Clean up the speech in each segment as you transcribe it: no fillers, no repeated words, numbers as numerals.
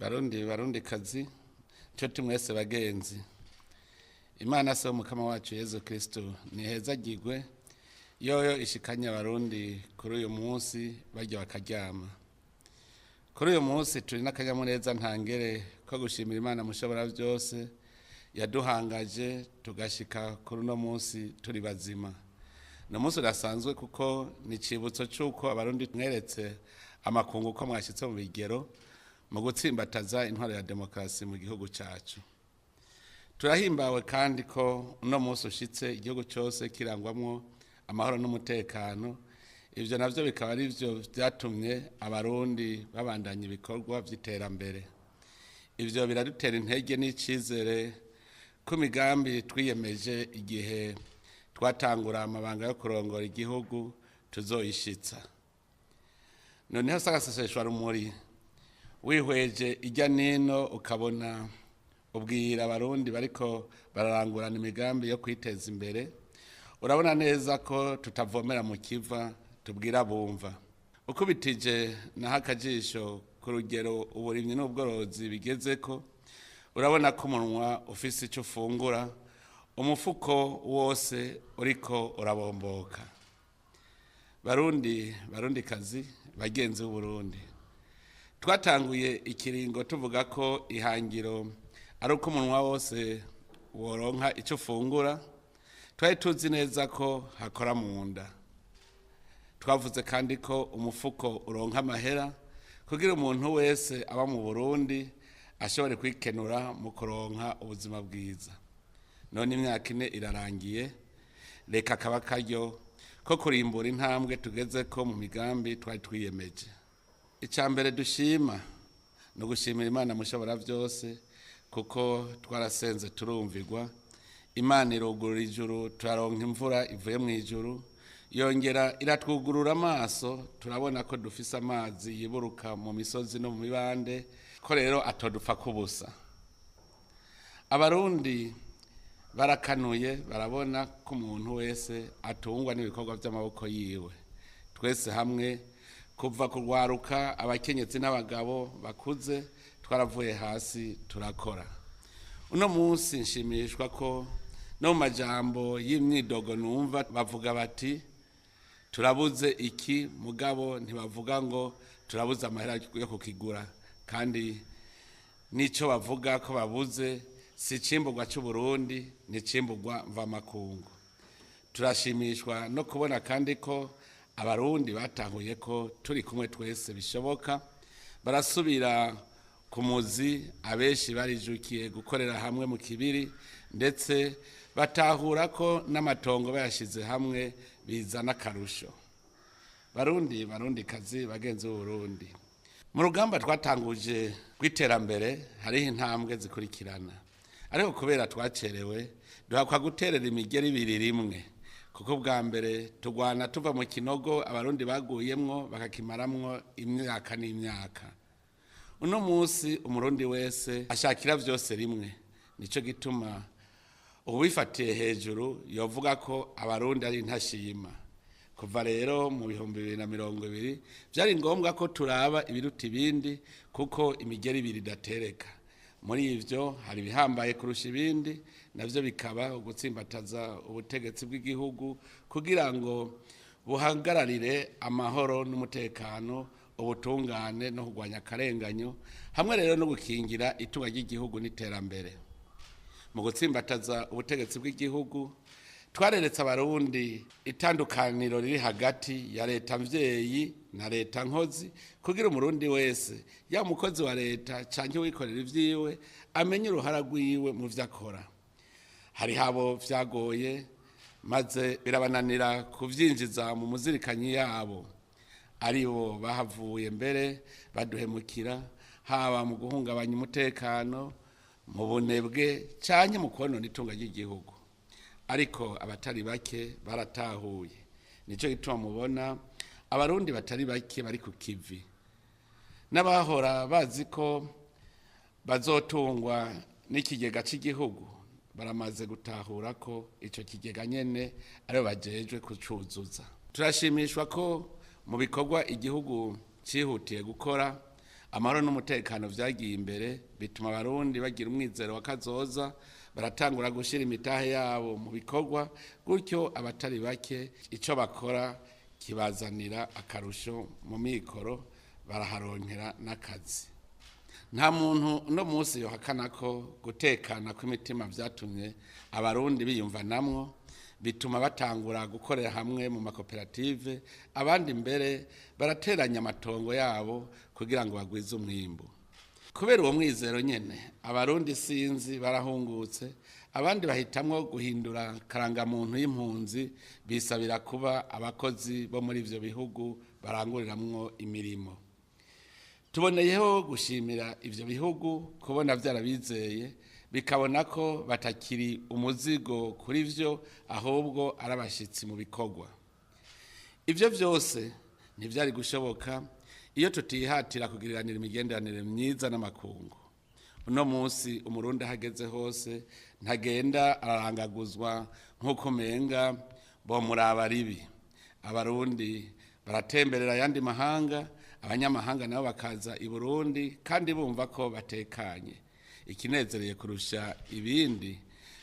Barundi, Barundikazi, nshuti mwese, bagenzi, Imana se Umukama wacu Yezu Kristo nihezagirwe, yoyo ishikanye Abarundi kuri uyu munsi barya bakaryama. Kuri uyu munsi turi n'akanyamuneza ntangere ko gushimira Imana Mushobora Byose yaduhangaje tugashika kuri uno munsi turi bazima. Ni umunsi udasanzwe kuko ni icibutso c'uko Abarundi mweretse amakungu ko mwashitse mu bigero mu gutsimbataza intwaro ya demokarasi mu gihugu cacu. Turahimbawe kandi ko uno munsi ushitse igihugu cyose kirangwamwo amahoro n'umutekano. Ivyo navyo bikaba ari vyo vyatumye Abarundi babandanya ibikorwa vy'iterambere. Ivyo biradutera intege n'icizere ko imigambi twiyemeje igihe twatangura amabanga yo kurongora igihugu tuzoyishitsa. Noneho sagaseseshwa rumuri, wihweje ijya nino ukabona ubwira Abarundi bariko bararangurana imigambi yo kwiteza imbere, urabona neza ko tutavomera mu kiva, tubwira bumva. Ukubitije naho akajisho ku rugero uburimyi n'ubworozi bigeze ko, urabona ko umunwa ufise icyo ufungura, umufuko wose uriko urabomboka. Barundi, Barundikazi, bagenzi b'Uburundi, twatanguye ikiringo tuvuga ko ihangiro ari uko umunwa wose woronka icyo ufungura. Twari tuzi neza ko hakora mu nda. Twavuze kandi ko umufuko uronka amahera kugira umuntu wese aba mu Burundi ashobore kwikenura mu kuronka ubuzima bwiza. None imyaka 4 irarangiye, reka kaba karyo ko kurimbura intambwe tugeze ko mu migambi twari twiyemeje. Icya mbere dushima ni ugushimira Imana Mushobora Byose, kuko twarasenze turumvirwa. Imana irugurura ijuru, turaronka imvura ivuye mu ijuru, yongera iratwugurura amaso, turabona ko dufise amazi yiburuka mu misozi no mu mibande, ko rero atodupfa kubusa. Abarundi barakanuye, barabona ko umuntu wese atungwa n'ibikorwa by'amaboko yiwe. Twese hamwe, kuva kurwaruka, abakenyezi n'abagabo bakuze, twaravuye hasi turakora. Uno munsi nshimishwa ko no mu majambo y'imyidogo numva bavuga bati turabuze iki, mugabo ntibavuga ngo turabuze amahera yo kukigura. Kandi nico bavuga ko babuze si icimburwa c'Uburundi, ni icimburwa mvamakungu. Turashimishwa no kubona kandi ko Abarundi batahuye ko turi kumwe twese bishoboka, barasubira ku muzi. Abenshi barijukiye gukorera hamwe mu kibiri, ndetse batahura ko n'amatongo bayashize hamwe bizana akarusho. Barundi, Barundikazi, bagenzi b'Uburundi, mu rugamba twatanguje rw'iterambere hariho intambwe zikurikirana, ariko kubera twacerewe duhakwa guterera imigeri ibiri rimwe, kuko bwa mbere tugwana tuva mu kinogo Abarundi baguyemwo bakakimaramwo imyaka n'imyaka. Uno munsi Umurundi wese ashakira vyose rimwe. Nico gituma uwifatiye hejuru yovuga ko Abarundi ari intashima. Kuva rero mu 2020 vyari ngombwa ko turaba ibiruta ibindi, kuko imigeri ibiri idatereka. Muri ivyo hari ibihambaye kurusha ibindi, navyo bikaba ugutsimbataza ubutegetsi bw'igihugu kugira ngo buhagararire amahoro n'umutekano, ubutungane no kurwanya akarenganyo, hamwe rero no gukingira itunga ry'igihugu n'iterambere. Mu gutsimbataza ubutegetsi bw'igihugu, twareretse Abarundi itandukaniro riri hagati ya leta mvyeyi na leta nkozi, kugira Umurundi wese, yaba umukozi wa leta canke uwikorera ivyiwe, amenye uruhara rwiwe mu vyo akora. Hariho abo vyagoye maze birabananira kuvyinjiza mu muzirikanyi yabo, aribo bahavuye mbere baduhemukira, haba mu guhungabanya umutekano, mu bunebwe canke mu konona itunga ry'igihugu. Ariko abatari bake baratahuye. Nico gituma mubona Abarundi batari bake bari ku kivi, n'abahora bazi ko bazotungwa n'ikigega cy'igihugu baramaze gutahura ko ico kigega nyene aribo bajejwe kucuzuza. Turashimishwa ko mu bikorwa igihugu cihutiye gukora, Amahoro n'umutekano vyagiye imbere bituma Abarundi bagira umwizero wa kazoza, baratangura gushira imitahe yabo mu bikorwa, gutyo abatari bake ico bakora kibazanira akarusho mu mikoro, baraharonkera n'akazi. Nta muntu uno munsi yohakana ko gutekana kw'imitima vyatumye Abarundi biyumvanamwo, bituma batangura gukorera hamwe mu makoperative, abandi mbere barateranya amatongo yabo kugira ngo bagwize umwimbu. Kubera uwo mwizero nyene, Abarundi sinzi barahungutse, abandi bahitamwo guhindura karangamuntu y'impunzi, bisabira kuba abakozi bo muri ivyo bihugu baranguriramwo imirimo. Tuboneyeho gushimira ivyo bihugu kubona vyarabizeye, bikabona ko batakiri umuzigo kuri vyo, ahubwo ari abashitsi mu bikorwa. Ivyo vyose ntivyari gushoboka iyo tutihatira kugiriranira imigenderanire myiza n'amakungu. Uno munsi Umurundi ahageze hose ntagenda ararangaguzwa nk'uko umenga bomuraba ribi. Abarundi baratemberera ayandi mahanga, abanyamahanga nabo bakaza i Burundi kandi bumva ko batekanye. Ikinezereye kurusha ibindi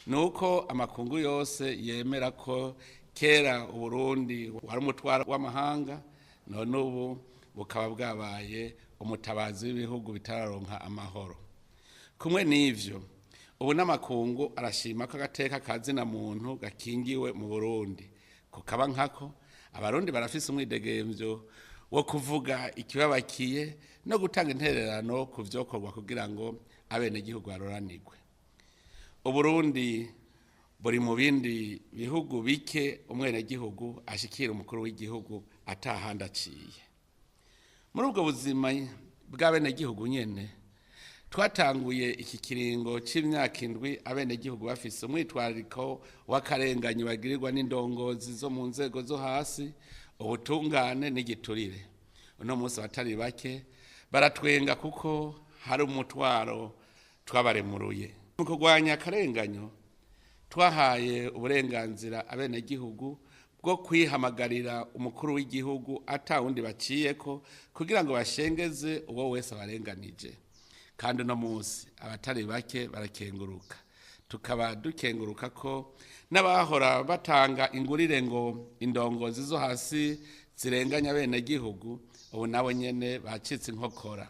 ni uko amakungu yose yemera ko kera Uburundi wari umutwaro w'amahanga, none ubu bukaba bwabaye umutabazi w'ibihugu bitararonka amahoro. Kumwe n'ivyo, ubu n'amakungu arashima ko agateka ka zina muntu gakingiwe mu Burundi. Kukaba nkako, Abarundi barafise umwidegemvyo wo kuvuga ikibabakiye no gutanga intererano ku vyokorwa kugira ngo abenegihugu baroranirwe. Uburundi buri mu bindi bihugu bike umwenegihugu ashikira umukuru w'igihugu atahandi aciye. Muri ubwo buzima bw'abenegihugu nyene, twatanguye iki kiringo c'imyaka 7 abenegihugu bafise umwitwarariko w'akarenganyo bagirirwa n'indongozi zo mu nzego zo hasi, ubutungane n'igiturire. Uno munsi abatari bake baratwenga kuko hari umutwaro twabaremuruye. Mu kurwanya akarenganyo, twahaye uburenganzira abenegihugu bwo kwihamagarira umukuru w'igihugu ata wundi baciyeko, kugira ngo bashengeze uwo wese abarenganije. Kandi uno munsi abatari bake barakenguruka. Tukaba dukenguruka ko n'abahora batanga ingurire ngo indongozi zo hasi zirenganya abenegihugu, ubu nabo nyene bacitse inkokora.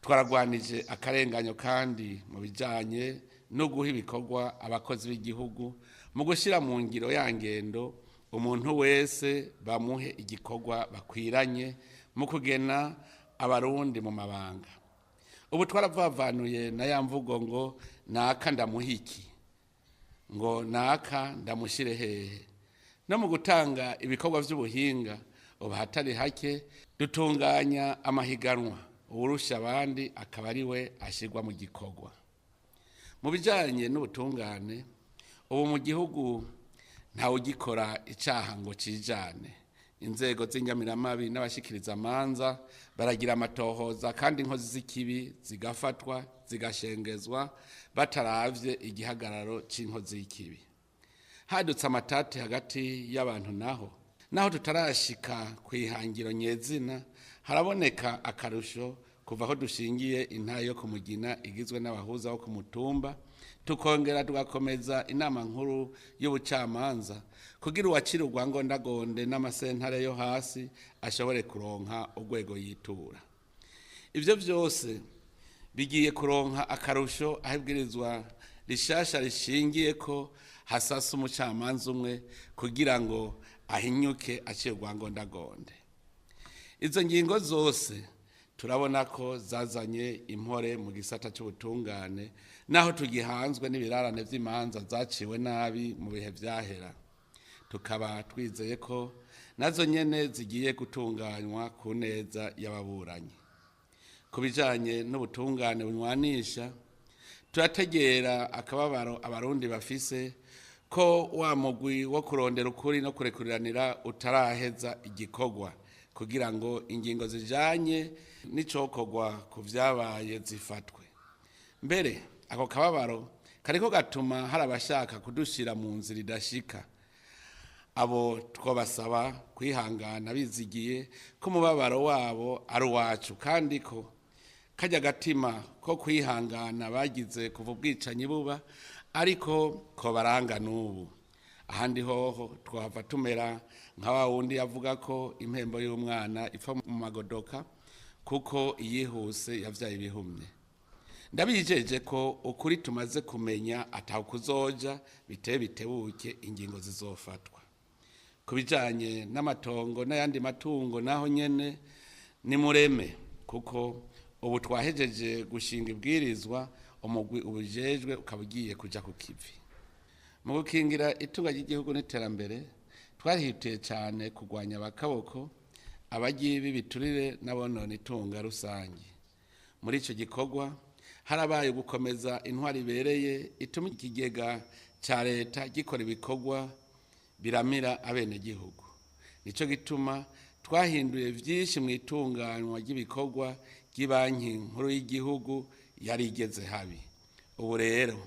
Twaragwanije akarenganyo kandi mu bijanye no guha ibikorwa abakozi b'igihugu, mu gushira mu ngiro ya ngendo umuntu wese bamuhe igikorwa bakwiranye, mu kugena Abarundi mu mabanga. Ubu twaravavanuye na ya mvugo ngo naka ndamuhiki, ngo naka ndamushire hehe. No mu gutanga ibikorwa vy'ubuhinga, ubu hatari hake dutunganya amahiganwa, uwurusha abandi akaba ari we ashirwa mu gikorwa. Mu bijanye n'ubutungane, ubu mu gihugu ntawugikora icaha ngo cijane. Inzego z'inyamiramabi n'abashikiriza amanza baragira amatohoza, kandi inkozi z'ikibi zigafatwa zigashengezwa bataravye igihagararo c'inkozi y'ikibi. Hadutse amatati hagati y'abantu naho tutarashika kw'ihangiro nyezina, haraboneka akarusho kuva aho dushingiye intara yo Kumugina igizwe n'abahuza bo ku mutumba, tukongera tugakomeza inama nkuru y'ubucamanza kugira uwacira urwangondagonde n'amasentare yo hasi ashobore kuronka urwego yitura. Ivyo vyose bigiye kuronka akarusho aho ibwirizwa rishasha rishingiye ko hasasa umucamanza umwe kugira ngo ahinyuke aciye urwangondagonde. Izo ngingo zose turabona ko zazanye impore mu gisata c'ubutungane, naho tugihanzwe n'ibirarane vy'imanza zaciwe nabi mu bihe vyahera. Tukaba twizeye ko nazo nyene zigiye gutunganywa ku neza y'ababuranyi. Ku bijanye n'ubutungane bunywanisha, turategera akababaro Abarundi bafise ko wa mugwi wo kurondera ukuri no kurekuriranira utaraheza igikorwa, kugira ngo ingingo zijanye n'icokorwa ku vyabaye zifatwe. Mbere ako kababaro kariko gatuma hari abashaka kudushira mu nzira idashika. Abo twabasaba kwihangana bizigiye ko umubabaro wabo ari uwacu, kandi ko kajya gatima ko kwihangana bagize kuva ubwicanyi buba ariko ko baranga n'ubu. Ahandi hoho twahava tumera nka wa wundi yavuga ko impembo y'umwana ipfa mu magodoka, kuko iyihuse yavyaye ibihumye. Ndabijeje ko ukuri tumaze kumenya atakuzoja biteye bitebuke ingingo zizofatwa. Ku bijanye n'amatongo n'ayandi matungo naho nyene ni mureme, kuko ubu twahejeje gushinga ibwirizwa, umugwi ubujejwe ukaba ugiye kuja ku kivi. Mu gukingira itunga ry'igihugu n'iterambere, twarihutiye cyane kurwanya abakaboko, abagiye b'ibiturire n'abonona itunga rusange. Muri icyo gikorwa harabaye gukomeza intwari ibereye ituma ikigega cya leta gikora ibikorwa biramira abenegihugu. Nicyo gituma twahinduye byinshi mu itunganywa ry'ibikorwa ry'ibanki nkuru y'igihugu yari igeze habi. Ubu rero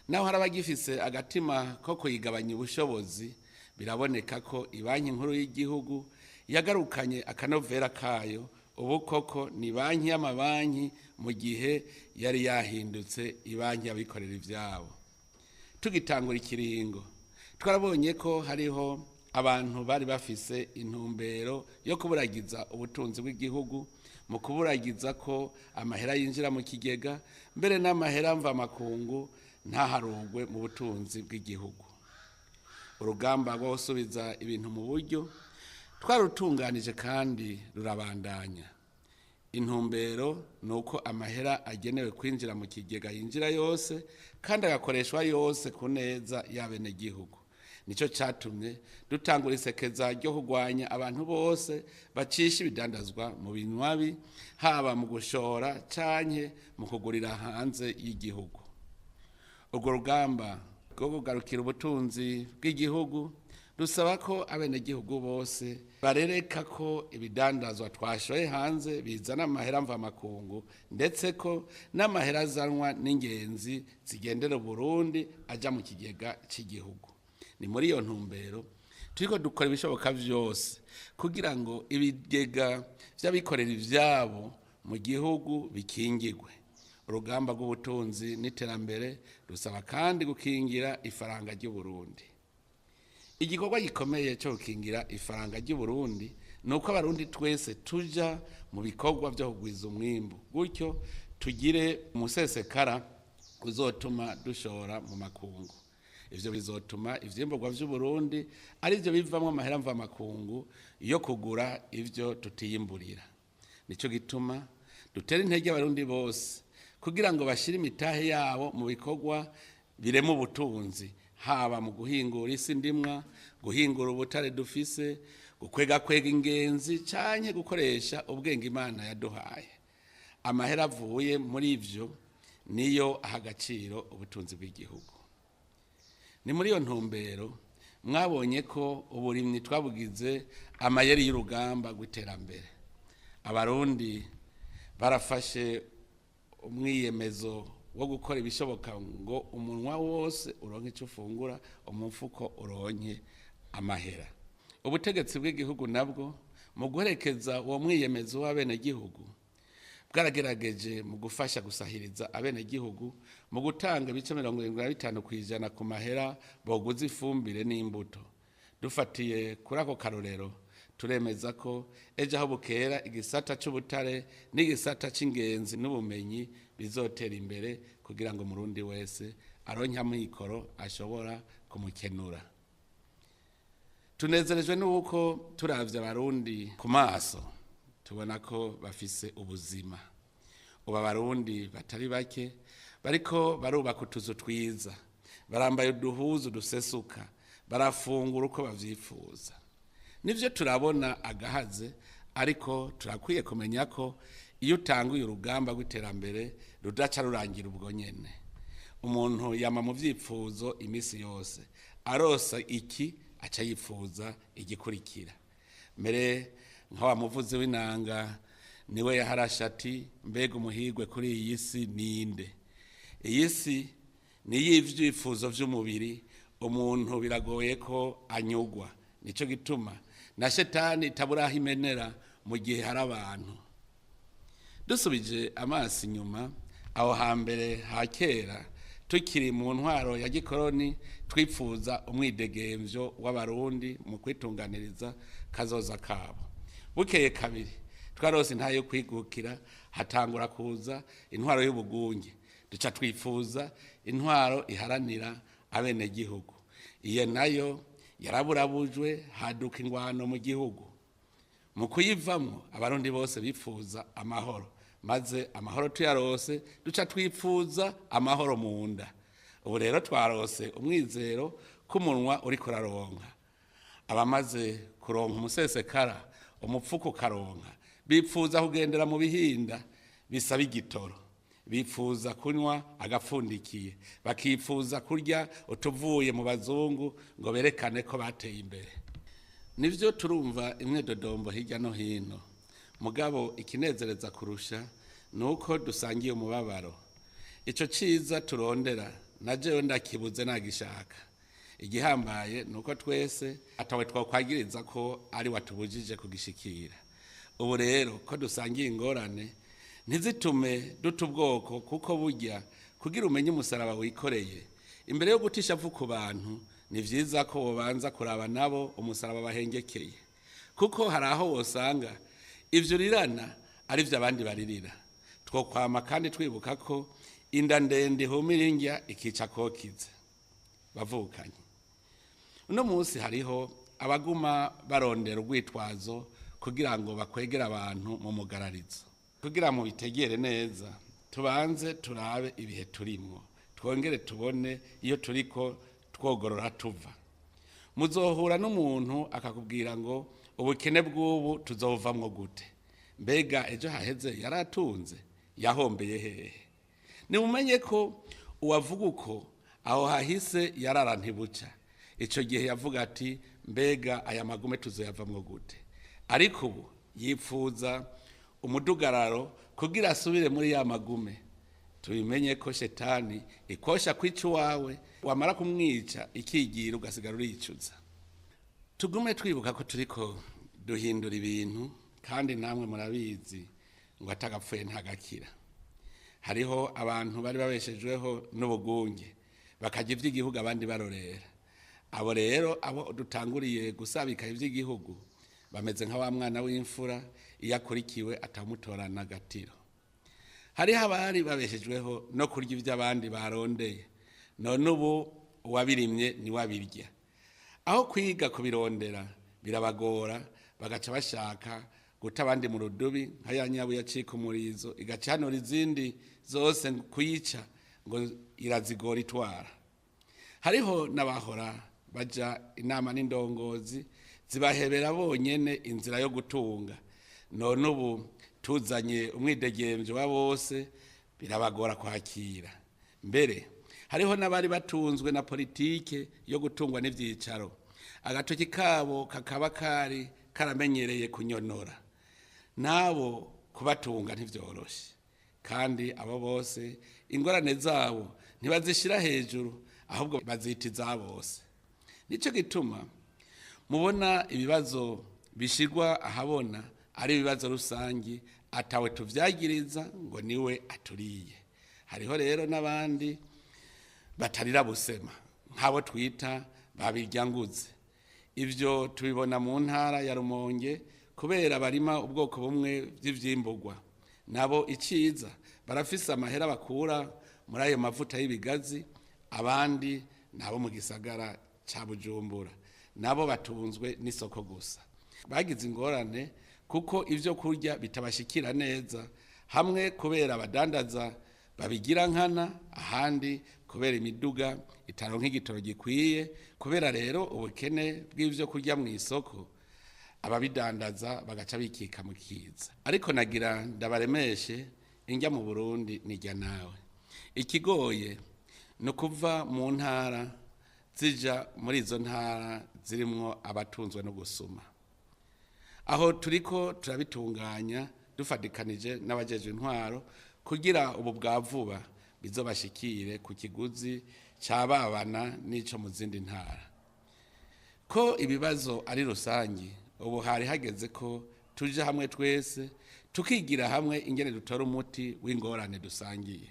naho hari abagifise agatima ko kuyigabanya ubushobozi, biraboneka ko ibanki nkuru y'igihugu yagarukanye akanovera kayo. Ubu koko ni banki y'amabanki, mu gihe yari yahindutse ibanki y'abikorera ibyabo. Tugitangura ikiringo, twarabonye ko hariho abantu bari bafise intumbero yo kuburagiza ubutunzi bw'igihugu, mu kuburagiza ko amahera yinjira mu kigega, mbere n'amahera mvamakungu ntaharugwe mu butunzi bw'igihugu. Urugamba rwo gusubiza ibintu mu buryo twarutunganije kandi rurabandanya. Intumbero ni uko amahera agenewe kwinjira mu kigega yinjira yose kandi agakoreshwa yose ku neza y'abenegihugu. Nicyo cyatumye dutangura isekeza ryo kurwanya abantu bose bacisha ibidandazwa mu binywabi, haba mu gushora canke mu kugurira hanze y'igihugu. Urwo rugamba rwo kugarukira ubutunzi bw'igihugu rusaba ko abenegihugu bose barereka ko ibidandazwa twashoye hanze bizana amahera mvamakungu, ndetse ko n'amahera azanwa n'ingenzi zigendera Burundi aja mu kigega cy'igihugu. Ni muri iyo ntumbero turiko dukora ibishoboka vyose kugira ngo ibigega vy'abikorera ivyabo mu gihugu bikingigwe. Urugamba rw'ubutunzi n'iterambere rusaba kandi gukingira ifaranga ry'Uburundi. Igikorwa gikomeye cyo gukingira ifaranga ry'Uburundi ni uko Abarundi twese tuja mu bikorwa vyo kugwiza umwimbu, gutyo tugire umusesekara uzotuma dushora mu makungu. Ivyo bizotuma ivyimburwa vy'Uburundi ari byo bivamwo amahera mvamakungu yo kugura ivyo tutiyimburira. Nico gituma dutera intege Abarundi bose kugira ngo bashire imitahe yabo mu bikorwa birema ubutunzi, haba mu guhingura isi ndimwa, guhingura ubutare dufise, gukwega kwega ingenzi canke gukoresha ubwenge Imana yaduhaye. Amahera avuye muri ivyo niyo aha agaciro ubutunzi bw'igihugu. Ni muri iyo ntumbero mwabonye ko uburimyi twabugize amayeri y'urugamba rw'iterambere. Abarundi barafashe umwiyemezo wo gukora ibishoboka ngo umunwa wose uronke icyo ufungura, umufuko uronke amahera. Ubutegetsi bw'igihugu nabwo mu guherekeza uwo mwiyemezo w'abenegihugu bwaragerageje mu gufasha gusahiriza abenegihugu mu gutanga ibice 75% ku mahera boguza ifumbire n'imbuto. Dufatiye kuri ako karorero, turemeza ko ejo aho bukera igisata c'ubutare n'igisata c'ingenzi n'ubumenyi bizotera imbere, kugira ngo umurundi wese aronke amikoro ashobora kumukenura. Tunezerejwe n'uko turavye Abarundi ku maso tubona ko bafise ubuzima. Ubu Abarundi batari bake bariko barubaka utuzu twiza, barambaye uduhuzu dusesuka, barafungura uko bavyifuza. Nivyo turabona agahaze, ariko turakwiye kumenya ko iyo utanguye urugamba rw'iterambere rudaca rurangira ubwo nyene. Umuntu yama mu vyifuzo imisi yose, arosa iki aca yifuza igikurikira. Mbere nka wa muvuzi w'inanga niwe yaharashe ati: mbega umuhigwe kuri iyi si ninde? Iyi si ni iy'ivyifuzo vy'umubiri, umuntu biragoye ko anyugwa. Nico gituma na shetani itabura aho imenera mu gihe hari abantu. Dusubije amaso inyuma, aho hambere ha kera, tukiri mu ntwaro ya gikoroni, twipfuza umwidegemvyo w'Abarundi mu kwitunganiriza kazoza kabo. Bukeye kabiri twarose intahe yo kwigukira, hatangura kuza intwaro y'ubugunge, duca twifuza intwaro iharanira abenegihugu. Iyo nayo yaraburabujwe, haduka ingwano mu gihugu. Mu kuyivamwo, Abarundi bose bifuza amahoro, maze amahoro tuyarose, duca twifuza amahoro mu nda. Ubu rero twarose umwizero k'umunwa uriko uraronka. Abamaze kuronka umusesekara, umupfuko ukaronka, bipfuza kugendera mu bihinda bisaba igitoro, bipfuza kunywa agapfundikiye, bakifuza kurya utuvuye mu bazungu ngo berekane ko bateye imbere. Nivyo, turumva imwedodombo hirya no hino, mugabo ikinezereza kurusha ni uko dusangiye umubabaro. Ico ciza turondera na jewe ndakibuze nagishaka. Igihambaye ni uko twese atawe twokwagiriza ko ari watubujije kugishikira. Ubu rero ko dusangiye ingorane, ntizitume duta ubwoko, kuko burya kugira umenye umusaraba wikoreye, imbere yo guta ishavu ku bantu, ni vyiza ko wobanza kuraba nabo umusaraba bahengekeye, kuko hari aho wosanga ivyo urirana ari vyo abandi baririra. Twokwama kandi twibuka ko inda ndende ihumira indya ikica kokize. Bavukanye, uno munsi hariho abaguma barondera urwitwazo kugira ngo bakwegere abantu mu mugararizo. Kugira ngo bitegere neza, tubanze turabe ibihe turimwo, twongere tubone iyo turiko twogorora tuva. Muzohura n'umuntu akakubwira ngo ubukene bw'ubu tuzovamwo gute? Mbega ejo haheze yaratunze? Yahombeye hehe? Nimumenye ko uwavuga uko, aho hahise yarara ntibuca. Ico gihe yavuga ati mbega aya magume tuzoyavamwo gute? Ariko ubu yipfuza umudugararo kugira asubire muri ya magume. Tubimenye ko shetani ikosha kwica uwawe, wamara kumwica ikigira, ugasigara uricuza. Tugume twibuka ko turiko duhindura ibintu, kandi namwe murabizi ngo atagapfuye ntagakira. Hariho abantu bari babeshejweho n'ubugunge, bakarya ivy'igihugu abandi barorera. Abo rero, abo dutanguriye gusabika ivy'igihugu, bameze nka wa mwana w'imfura iyo akurikiwe atamutorana agatiro. Hariho abari babeshejweho no kurya ivy'abandi barondeye, none ubu uwabirimye niwe abirya. Aho kwiga kubirondera birabagora, bagaca bashaka guta abandi mu rudubi, nka ya nyabu yacika umurizo igaca ihanura izindi zose kuyica ngo irazigora itwara. Hariho n'abahora baja inama n'indongozi, zibahebera bonyene inzira yo gutunga, none ubu tuzanye umwidegemvyo wa bose, birabagora kwakira. Mbere hariho n'abari batunzwe na politike yo gutungwa n'ivyicaro, agatoki kabo kakaba kari karamenyereye kunyonora, nabo kubatunga ntivyoroshe. Kandi abo bose ingorane zabo ntibazishira hejuru, ahubwo bazita iza bose. Nico gituma mubona ibibazo bishirwa ahabona ari ibibazo rusangi, atawe tuvyagiriza ngo niwe aturiye. Hariho rero n'abandi batarira busema, nk'abo twita babiryanguze. Ivyo tubibona mu ntara ya Rumonge, kubera barima ubwoko bumwe bw'ivyimbugwa. Nabo iciza barafise amahera bakura muri ayo mavuta y'ibigazi. Abandi nabo mu gisagara ca Bujumbura, nabo batunzwe n'isoko gusa, bagize ingorane kuko ivyo kurya bitabashikira neza, hamwe kubera abadandaza babigira nkana, ahandi kubera imiduga itaronka igitoro gikwiye. Kubera rero ubukene bw'ivyo kurya mu isoko, ababidandaza bagaca bikika mu kiza. Ariko nagira ndabaremeshe, indya mu Burundi nirya nawe. Ikigoye ni ukuva mu ntara zija muri izo ntara zirimwo abatunzwe no gusuma. Aho turiko turabitunganya dufatikanije n'abajejwe intwaro, kugira ubu bwa vuba bizobashikire ku kiguzi cababana n'ico mu zindi ntara. Ko ibibazo ari rusangi, ubu hari hageze ko tuja hamwe twese tukigira hamwe ingene dutora umuti w'ingorane dusangiye.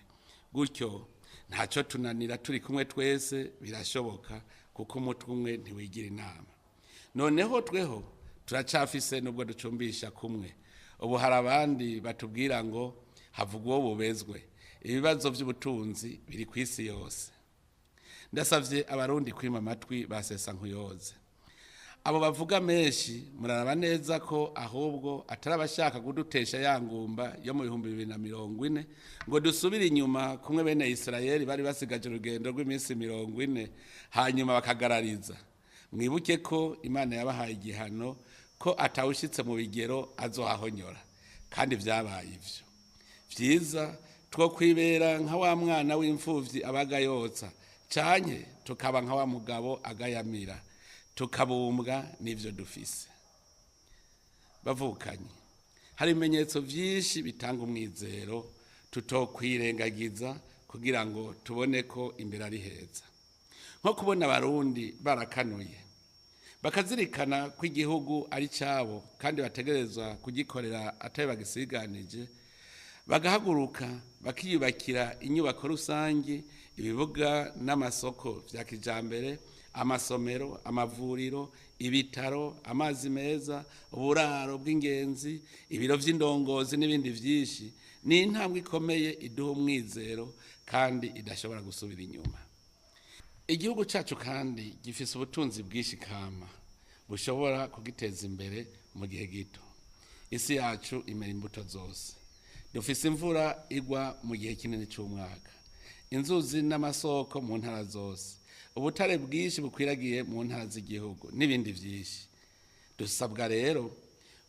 Gutyo ntacyo tunanira turi kumwe twese, birashoboka kuko umutwe umwe ntiwigira inama. Noneho tweho turacafise nubwo ducumbisha kumwe. Ubu hari abandi batubwira ngo havugwa uwo bubezwe. Ibibazo by'ubutunzi biri ku isi yose. Ndasavye Abarundi kwima amatwi basesa nkuyoze. Abo bavuga menshi muraraba neza ko ahubwo atari abashaka kudutesha ya ngumba yo mu 2040 ngo dusubire inyuma kumwe bene Isirayeli bari basigaje urugendo rw'iminsi 40 hanyuma bakagarariza. Mwibuke ko Imana yabahaye igihano ko atawushitse mu bigero azohahonyora, kandi vyabaye ivyo. Vyiza two kwibera nka wa mwana w'imfuvyi abaga yotsa, canke tukaba nka wa mugabo agayamira, tukabumbwa n'ivyo dufise. Bavukanye, hari ibimenyetso vyinshi bitanga umwizero tutokwirengagiza kugira ngo tubone ko imbere ari heza. Nko kubona Abarundi barakanuye, bakazirikana ko igihugu ari cabo kandi bategerezwa kugikorera atari bagisiganije, bagahaguruka bakiyubakira inyubako rusangi, ibibuga n'amasoko vya kijambere, amasomero, amavuriro, ibitaro, amazi meza, uburaro bw'ingenzi, ibiro vy'indongozi n'ibindi vyinshi. Ni intambwe ikomeye iduha umwizero kandi idashobora gusubira inyuma. Igihugu cacu kandi gifise ubutunzi bwinshi kama bushobora kugiteza imbere mu gihe gito. Isi yacu imera imbuto zose. Dufise imvura igwa mu gihe kinini c'umwaka, inzuzi n'amasoko mu ntara zose, ubutare bwinshi bukwiragiye mu ntara z'igihugu n'ibindi vyinshi. Dusabwa rero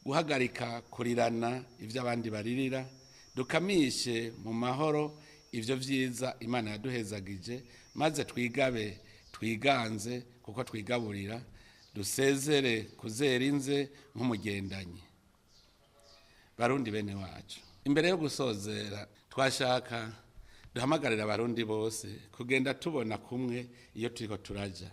guhagarika kurirana ivyo abandi baririra, dukamishe mu mahoro ivyo vyiza Imana yaduhezagije, maze twigabe twiganze kuko twigaburira, dusezere kuzera inze nk'umugendanyi. Barundi bene wacu, imbere yo gusozera twashaka duhamagarira Abarundi bose kugenda tubona kumwe iyo turiko turaja,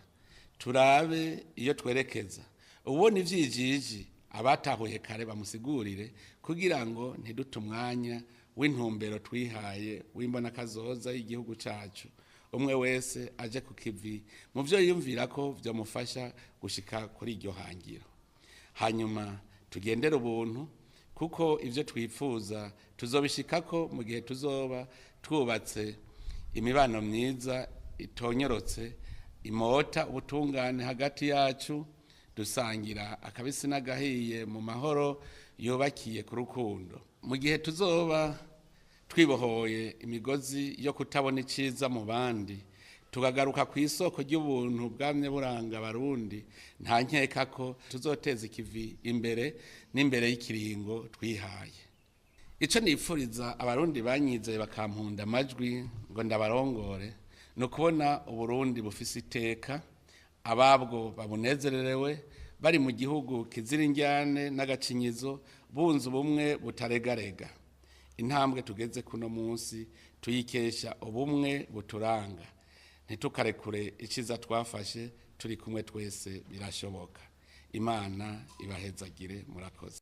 turabe iyo twerekeza. Ubona ivyijiji abatahuye kare bamusigurire, kugira ngo ntidute umwanya w'intumbero twihaye w'imbonakazoza y'igihugu cacu. Umwe wese aje ku kivi mu vyo yiyumvira ko vyomufasha gushika kuri iryo hangiro. Hanyuma tugendere ubuntu, kuko ivyo twifuza tuzobishikako mu gihe tuzoba twubatse imibano myiza itonyorotse, imota ubutungane hagati yacu, dusangira akabisi n'agahiye mu mahoro yubakiye ku rukundo. Mu gihe tuzoba twibohoye imigozi yo kutabona iciza mu bandi, tukagaruka ku isoko ry'ubuntu bwamye buranga Abarundi, nta nkeka ko tuzoteza ikivi imbere n'imbere y'ikiringo twihaye. Ico nipfuriza Abarundi banyizeye bakampunda amajwi ngo ndabarongore, ni ukubona Uburundi bufise iteka, ababwo babunezererewe, bari mu gihugu kizira indyane n'agacinyizo, bunze ubumwe butaregarega. Intambwe tugeze kuno munsi tuyikesha ubumwe buturanga. Ntitukarekure iciza twafashe, turi kumwe twese birashoboka. Imana ibahezagire. Murakoze.